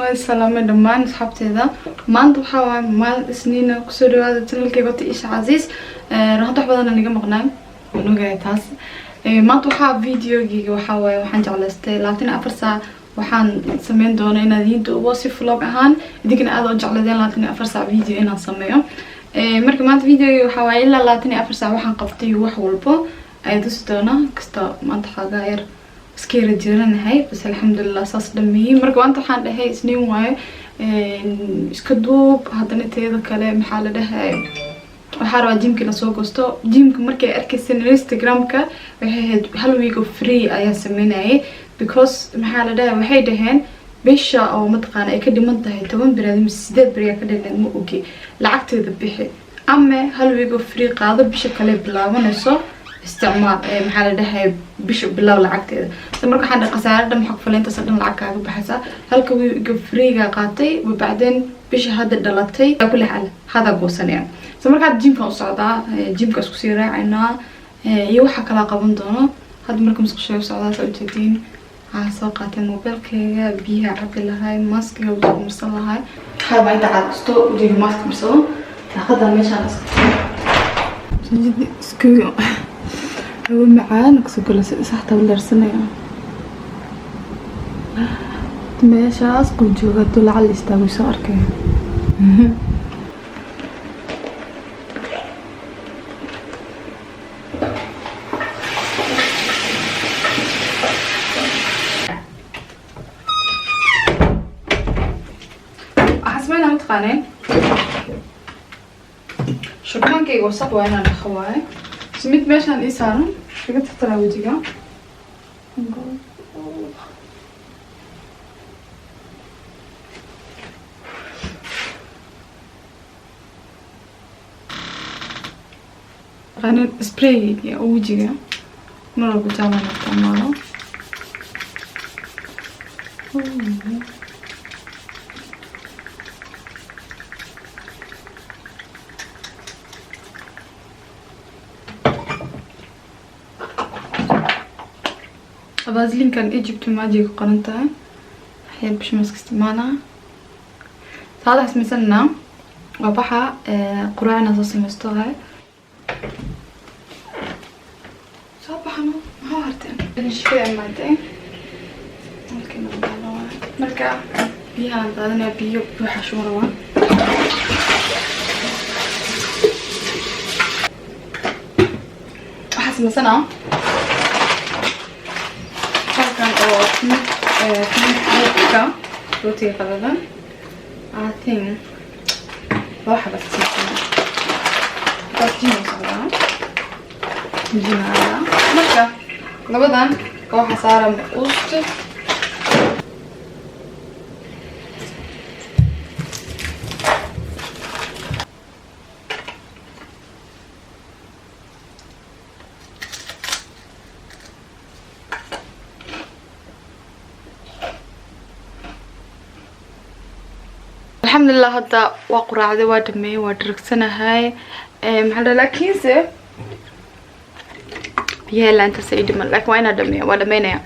Waa salaamay dhammaan asxaabteeda. Maanta waxaa waaye maalin Isniina. Kusoo dhawaada channelkayga wata Isha Casiis. Runta wax badan aniga maqnaa, waan ogahay taas. Maanta waxaa videogeyga waxaa waaye waxaan jeclaystay 24 saac waxaan sameyn doonaa inaad idiin duubo si vlog ahaan. Idinkana aad u jecladeen 24 saac video inaan sameeyo. Marka maanta videogeyga waxaa waaye ilaa 24 saac waxaan qabtay, wax walbo ayaa tusi doonaa. Kasta maanta xoogaa yar iska yara jiranahay, bas alxamdulilah saas dhameeyey. Marka maanta waxaan dhahay Isniin waaye, iska duub. Haddana teeda kale maxaa la dhahay, waxaa rabaa gymka la soo goosto. Gymka markay arkaysan Instagramka waxay ahayd hal week oo free ayaa sameynayay, because maxaa la dhahay, waxay dhaheen bisha oo mataqaana ay ka dhiman tahay 10 beri mise 8 beri ka dhiman, ma ogi, lacagteeda bixi ama hal week oo free qaado, bisha kale bilaabanayso isticmaal. Maxaa la dhahay, bisha bilow lacagteeda. So marka waxaan dhahay khasaare dhan maxaa ku faleyntaas dhan lacag kaaga baxaysa. Halka week freega qaatay, wabacdeen bisha hadda dhalatay kulli xaal hada goosanaya. So marka hadda gymka u socdaa, gymka isku sii raacaynaa iyo waxa kala qaban doono. Hadda marka musqusha u socdaa, saa ujeediin, waxaan soo qaatay mobilkayga, biyaha cabi lahay, maskiga wajiga marsan lahay. Waxaa rabaa inta cadasto wajiga mask marsado. Daaqada meeshaan isku hawo macaan kasoo galaysa, saxta leersanaya meeshaas quu jooga haduu lacal istaago soo arkaya. Waxaan sameynaa, mataqaaneen, shubaankayga wasaq waa inaan dhaqo waaye. So mid meeshaan ii saaran iga tirtiraa wejiga. Taqaanin spraygayga oo wejiga mar walba jeclaan isticmaalo. Vaselinkan Egypt Magic ku qoran tahay, waxyaal bishimaska isticmaalaa. Saadax samaysananaa waa baxa quraacna soo samaysto waay. Soo baxano, maxaa harteen shikada imaatay halkii naqdaalo waay. Marka biyahaan qaadanaya, biyo buuxa shuban rabaa. Waxaa samaysanaa halkan oo timid timidka rootiga qalalan, I think laba xabad samaysanaa because gym socdaa, gym aadaa. Marka labadan waxaa saaran ust. Alxamdulilah, hadda waa quraacday, waa dhameeyey, waa dharagsanahay. Maxaa la, laakiinse biyaha ilaa intaas ay dhiman, laakiin waa inaa dhameeya, waa dhameynaya.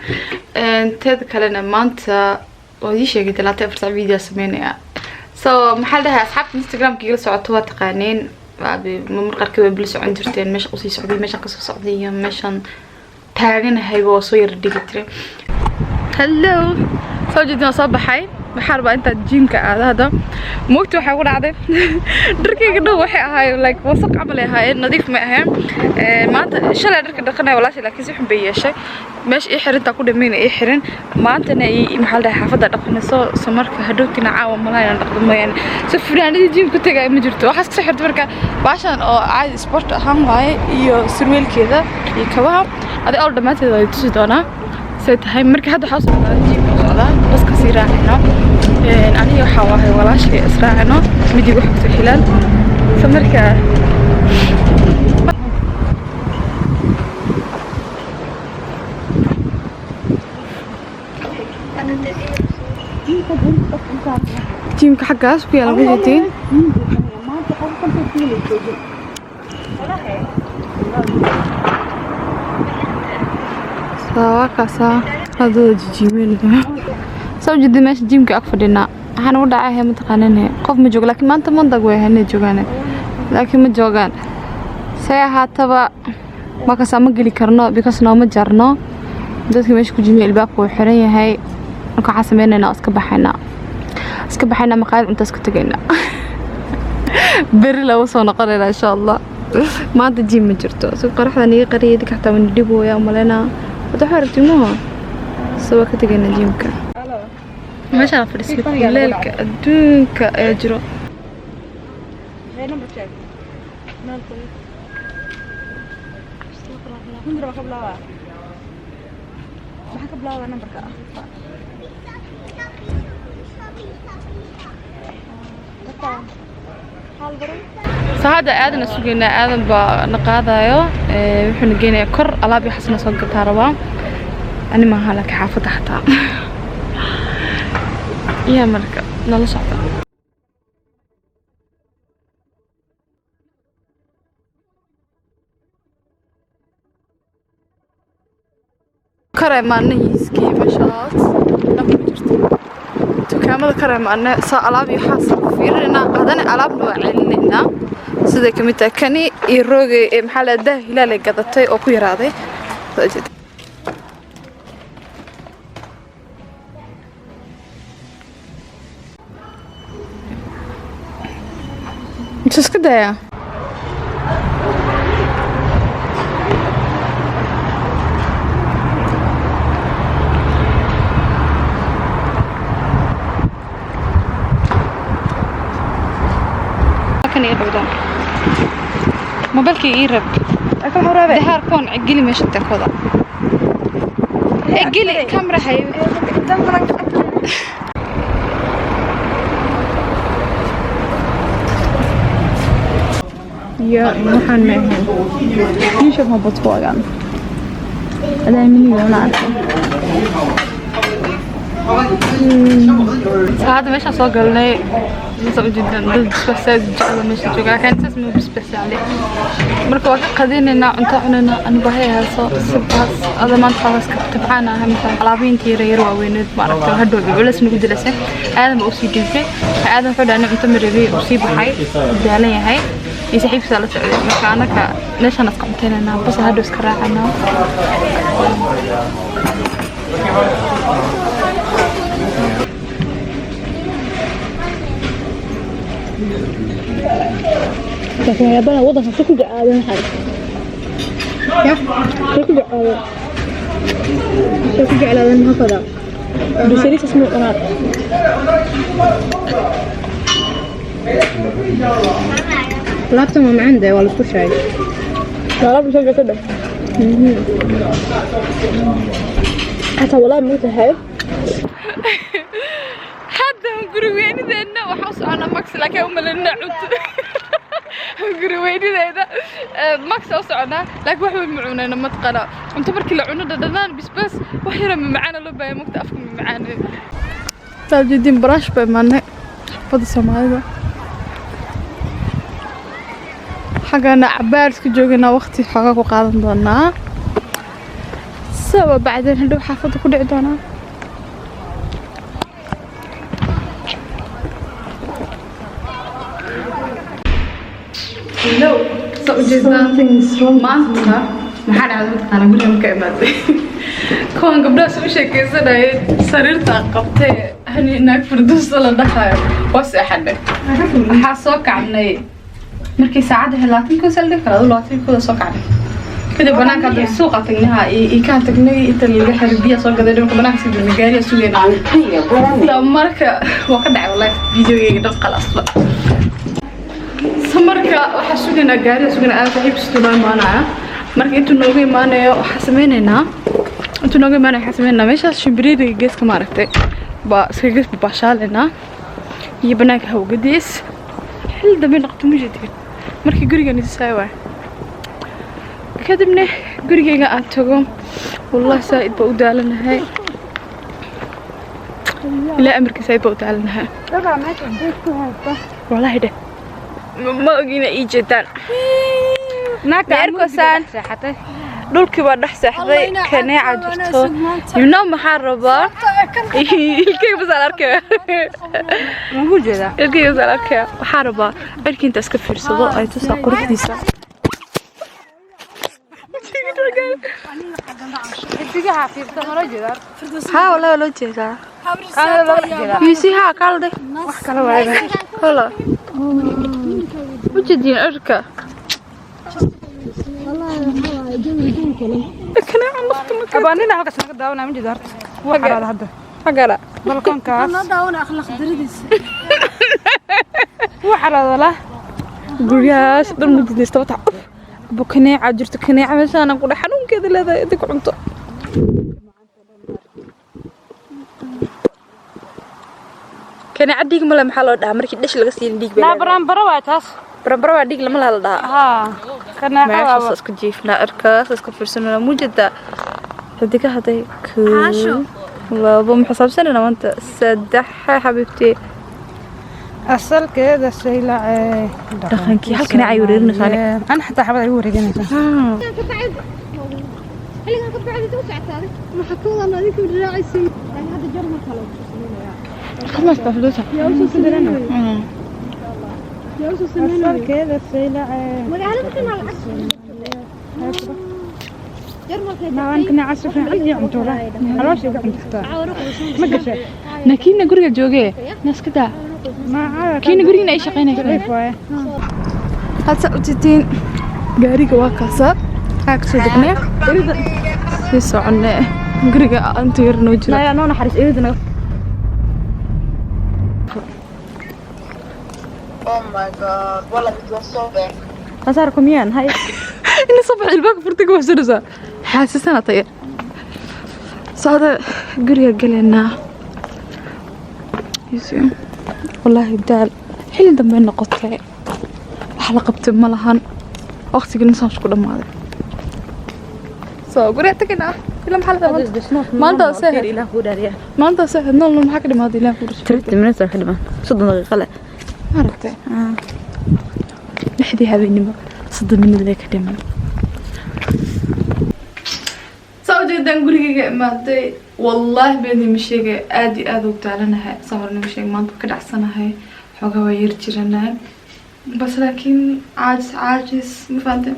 Teeda kalena maanta waa idii sheegay 34 saac video sameynaya. So maxaa la dhahay, asxaabta Instagramka igala socoto waa taqaaneen, mar qaarkeed way bila socon jirteen meesha usii socday, meeshan kasoo socday iyo meeshan taaganahayba waa soo yara dhigi jiray. Hello, soo jeedin, waa soo baxay. Waxaa rabaa intaad gymka aado. Hadda moogta waxaa ku dhacday dharkayga dhow waxay ahaayeen like wasaq camal ay ahaayeen, nadiif may ahayn. Maanta shalay dharka dhaqanaya walaashay, laakiin si xun bay yeeshay. Meesha ii xirintaa ku dhamayna ii xirin. Maantana maxaa la dhahay, xaafadda dhaqanayso. So marka hadhowtina caawa malaha inaan dhaqdo mooyaane. So funaanadii gym ku tagay ma jirto, waxaas kasoo xirtay. Marka baashan oo caadi sport ahaan waaye iyo surweelkeeda iyo kabaha adi ool dhammaanteed waa tusi doonaa say tahay. Marka hadda waxaa socdaa gymka, socdaa baska sii raacayno. Aniga waxaa waahay walaashay israacino, midig wax kusoo xilaan. So marka gymka xaggaas ku yaala majeedtiin. Waa kaasaa hadada jijiimeen. Soo jeedi, meesha gymka ag fadhinaa. Waxaan ugu dhacay mataqaanine qof ma joogo, laakiin maanta måndag way ahayd inay joogaan, laakiin ma joogaan. Say ahaataba, markaasaa ma geli karno because nooma jarno dadka meesha ku jimiya, albaabka wuu xiran yahay. Marka waxaan sameynaynaa, iska baxaynaa, iska baxaynaa, maqaayad cunta iska tegaynaa, beri lagu soo noqonaynaa insha Allah. Maanta gym ma jirto. Si qoraxda iga qariyay, idinka xataa waan dhibooya umaleynaa. Wada waxaa aragtay maha, so waa ka tegaynaa gymka. Meeshaan fadhiisnay, kuleelka adduunka ayaa jiro. Number check. 100 baa ka bilaabaa. Maxaa ka bilaabaa numberka ah? So hadda aadana sugaynaa, aadan baa na qaadayo, wuxuuna geynayaa kor, alaab iyo xasna soo gataa rabaa. Ani maaha, laakiin xaafadda xataa iya. Marka nala socda. Kor imaanay hiiskii meeshaas dhan ku jirto dukaamada. Kor imaanay, soo alaab iyo waxaas fiirinaynaa, haddana alaabna waa celinaynaa, siday kamid tahay kani iyo roogay ee maxaa la dah hilaalay gadatay oo ku yaraaday. Soo jeed. Inta iska dayaa. Kan ii qabdaan mobilkii ii rab dahaar kuwan geli meesha takooda ee geli camera hay. Ja, waxaan ma ahayn. Inköp har på tågan. Det är min arkay. Hadda meeshaan soo galnay, soo ujeedaan dad basbaas aad u jecel meesha jooga, laakiin saas ma basbaas jecli. Marka waa ka qadinaynaa, cunto cunaynaa. Ani baahi hayso sibaas ada maanta xoogaas ka tabcaan ahay. Marka alaabiinta yar yar waaweyneed ma aragtay, hadhow culeys nagu dilasay. Aadan baa usii dhiibtay. Aadan wuxuu dhahay cunto ma rabay, uu sii baxay, uu daalan yahay iyo saaxiibkiisa la socday. Marka anaka meeshaan iska cuntaynaynaa, bas hadhow iska raacanaa. Laakiin waxyaabaha waddanka si ku jeclaadeen waxay ya si ku jeclaadeen, si ku jeclaadeen maxaa kada bisariisas ma cunaan. Laabtan waa macaan dee, waa laisku sheegay. Waa laab soo ka dheh xataa walaa ma tahay. Hadda guri weynideedna waxaa u soconaa Max, laakiin u malaynaa cunto guri weynideeda Max u soconaa, laakiin wax weyn ma cunayno. Matqana cunto markii la cuno dhadhanaan bisbaas wax yara mamacaana loo baaya mugta afka mamacaana. Saabjidin brush bay imaanay xaafadda Soomaalida. Xaggana cabaar iska joogaynaa, waqti xoogaa ku qaadan doonaa sawa, bacdeen hadhow xaafadda ku dhici doonaa. Hello. Soo ujeedaan maanta maxaa dhacday mataqaanaa? Guriga marka imaaday, kuwan gabdhahaas u sheekaysanayay, sariirta qabtay hani naag Firdowsa la dhahayo, waa seexanay. Waxaa soo kacnay markii saacadda ahayd 20-kooda saldhig kale adu 20-kooda soo kacnay. Kadib banaanka hadda suuqa tagnay, ha ikaan tagnay, inta laga xiray biya soo gaday dhulka banaanka sii jirnay, gaariya sugeynaa. Marka waa ka dhacay wallahi videogeyga dhan qalaasba. Marka waxaa sugaynaa gaariga, sugaynaa aad saaxiibkiisu noo imaanaya. Marka intuu nooga imaanayo waxaa sameynaynaa, intuu nooga imaanayo waxaa sameynaynaa, meeshaas shimbiriiriga geeska maaragtay baa iskaga baashaalaynaa iyo banaanka hawgadiis. Xil dambe noqoto ma jeedin markii gurigan isaayo waay. Kadibna gurigeyga aan tago, wallahi saaid baa u daalanahay, ilaa amarkii saaid baa u daalanahay wallahi. Dheh ma ogina ii jeedaan. Dhulkii baa dhex seexday, kaneeca jirto. You know maxaa rabaa? Ilkeyga bas aan arkaya. Muxuu jeedaa? Ilkeyga bas aan arkaya. Waxaa rabaa cirka inta iska fiirsado ay tusaa quruxdiisa. Xidigaha fiirta ma loo jeedaa? Haa, wallahi waa loo jeedaa. Kaamera loo jeedaa. You see, haa, kaalde. Wax kale waaye. Hala. Ujeediin cirka. Kaneeca nafta ma Abaanina halkaas naga daawanaya ma jeedaa horta. Waa xaraada hadda. Xagara. Balkoonkaas. Noo daawana akhlaaq daradiisa. Waa xaraada walaa. Guryahaas dhan ma jidnaysta wata. Uf. Abu kaneeca jirto, kaneeca meeshaan ku dhex xanuunkeeda leedahay inta ku cunto. Kaneeca dhiig male, maxaa loo dhahaa markii dhash laga siin dhiig bay Naa leedahay. Baranbaro waa taas. Baranbaro waa dhiig lama laha la dhahaa. Haa. Kaneeca Meeshaas waa. Iska jiifnaa, cirkaas iska fiirsanana, mujada xidigaha haday koo Caasho. Labo ma xisaabsanana maanta, saddex xabiibti. Asalkeeda saylace. Dhaqankii hal kaneeca ay wareerinaysaa aniga. Ana xataa xabad ay u wareeganaysaa. Xilligan ka bacdi u socotaa maxaa ka wadan adinka raacaysiin hadda Jarmalka loo sameynaya. Khamaasta fuluusa. Yaa usoo sameynaya, yaa usoo sameynaya. Asalkeeda saylace. Magaalada kana lacag Jarmalka. Maan kaneeca si fiican iyo cunto la. Caloosha iga cunto xataa. Ma gashay? Nakiina guriga joogee naskadaa. Ma caawa. Kiina gurigiina ay shaqaynaysaa. Daciif waaye. Hadda ujeedtiin gaariga waa kaasa, waxaa kasoo degnay, sii soconne guriga inta yar noo jiro. Noo naxariis eedana. Oh my God. Wallah, it was so bad. Qasaarku miyaan hay? Ina soo baxay ilbaabka furtay ka waxsanaysaa xaasisana taya socda guriga galaynaa. Wallaahi daal, xilli dambe noqotay, wax la qabtay ma lahan, waqtigii saas ku dhammaaday. So guriga tagaynaa ilaa maxaa la dhamaa maanta seexad. Ilaah kuu dhaariya. Maanta seexad nool maxaa ka dhamaaday? Ilaah ku dhashay. 30 minutes ka dhiman. 30 daqiiqo leh. Maaragtay 6dii habeenimo 30 minute lee ka dhiman. Saa ujeedaan gurigayga imaaday. Wallaahi beenima sheegay, aad iyo aad ugu daalanahay. Saa hornima sheegay, maanta ka dhacsanahay, xoogaa waa yar jiranahay bas, laakiin caajis caajis ma fahanteen.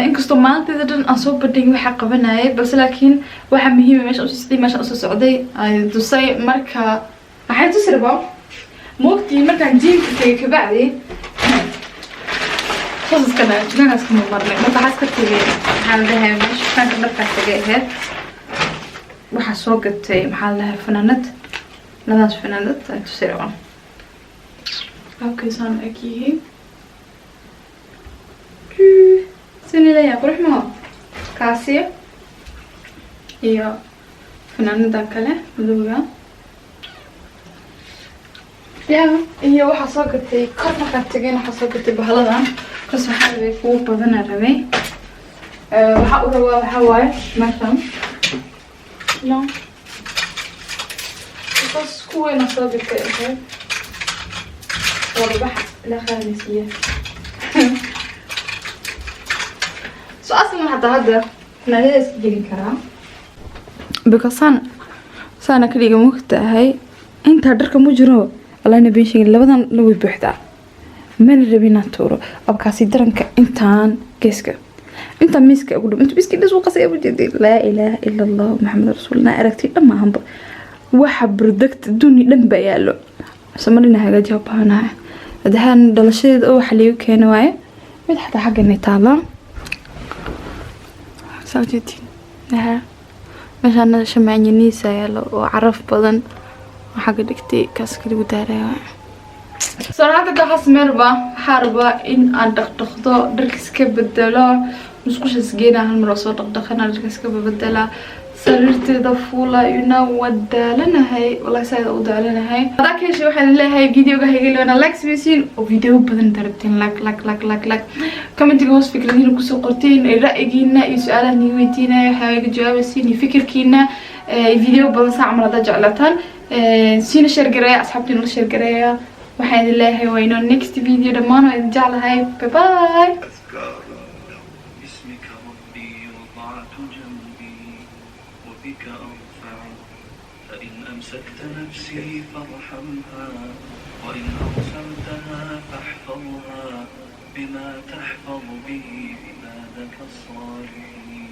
Inkastoo maanteeda dhan aan soo bandhigin waxaa qabanayay, balse laakiin waxaa muhiima meesha usoo socday, meesha usoo socday ay tusay. Marka maxay tusi rabaa moogtii markaan gymka tagay kabacdi sasaskana dukaankaas kama marnay. Marka waxaa iska tagay, maxaa la dhahay, meesha dukaanka dharkaas tagay ahayd. Waxaa soo gatay, maxaa la dhahay, fanaanad, labadaas fanaanad ay tusi rabaa. Qaabkaysaan eg yihiin sini leeyahay, qurux maho kaasi iyo fanaanada kale madowga ya. Iyo waxaa soo gatay kor markaan tagayna, waxaa soo gatay bahaladan kas waxaa rabay kuwo badana rabay. Waxaa u rabaa waxaa waaye meeshan no because kuweena soo gatay ahayd oo bax ila qaadaysiiya. So aslan hataa hadda fanaanada iska gelin karaa because saan saana kaliga mogtahay intaa dharka mu jiro. Allahna been sheegin, labadan la way buuxdaa, mana rabin inaan tuuro abkaasi daranka intaan geeska intaan miiska ugu dhow inta miiska dhis u qasay ujeeday. Laa ilaaha ila Allah Maxamed rasuulna aragtay dhammaanba waxa product duni dhan baa yaalo samarina hagaajiya u baahanahay. Hadahaan dhalashadeeda oo waxa liigu keeni waaye mid xataa xaggan ay taalaa, saa ujeedtiin. Meeshaana shamaanyaniisa yaalo oo caraf badan oo xagga dhigtay, kaas kaligu daaraya. So hadda waxaa sameyn rabaa, waxaa rabaa in aan dhaqdhaqdo, dharka iska bedelo, musqushaas geynaa hal mar oo soo dhaqdhaqana, dharka iska bedela, sariirteeda fuula. You know, waa daalanahay wallahi, saaid u daalanahay. Hadaa ka heshay waxaan leeyahay videoga haygeliwana like sameysiin oo video badan darabtiin, like like like like like, commentiga hoos fikradiina kusoo qortiin, ra'yigiina iyo su-aalaha niga weydiinaya waxaa iga jawaabaysiin iyo fikirkiina, video badan saa camal haddaa jeclaataan, siina share gareeya, asxaabtiina la share gareeya. Waxaan idin leeyahay waa inoo next video. Dhammaan waa idin jeclahay. Bye bye. أذكار باسمك ربي وضعت. أمسكت نفسي فارحمها، وإن أرسلتها فاحفظها بما تحفظ به عبادك الصالحين.